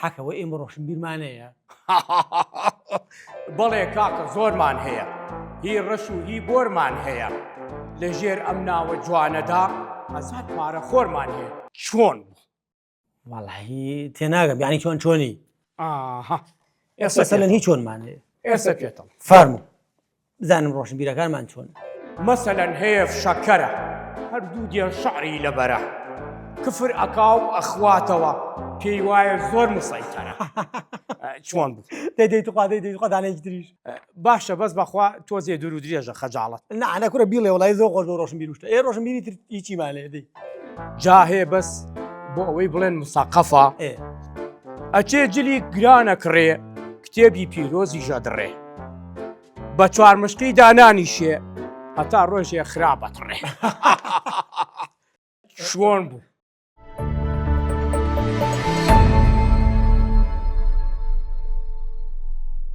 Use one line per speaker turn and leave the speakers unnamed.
حەکەوە ئێمە ڕۆشنبیرمان هەیە.
بەڵێ کاکە زۆرمان هەیە هی ڕەش و هی بۆرمان هەیە لە ژێر ئەم ناوە جوانەدا هەزار پارە خۆرمان هەیە چۆن بوو؟
وەڵاهی تێناگەم یعنی چۆن چۆنی
ئاها
ئێستا مەسەلەن هی چۆنمان هەیە
ئێستا پێتەڵ
فەرموو بزانم ڕۆشنبیرەکانمان چۆن.
مەسەلەن هەیە فشەکەرە هەر دوو دێر شەعری لەبەرە کفر ئەکا و ئەخواتەوە پێی وایە زۆر مسەیتەرە چۆن بوو؟
دەی دەی توخوا دەی دەی توخوا دانەیەکی تریش.
باشە بەس بەخوا تۆزێ دوور و درێژە خەجاڵەت.
نا نا کورە بیڵێ وەڵای زۆر خۆش بوو ڕۆشنبیر و شتە ئێ ڕۆشنبیری تر هیچیمان هەیە دەی.
جا هەیە بەس بۆ ئەوەی بڵێن مسەقەفە
ئێ.
ئەچێ جلی گران ئەکڕێ کتێبی پیرۆزیش ئەدڕێ. بە چوارمشقی دانانیشێ هەتا ڕۆژێ خراپ ئەتڕێ. چۆن بوو؟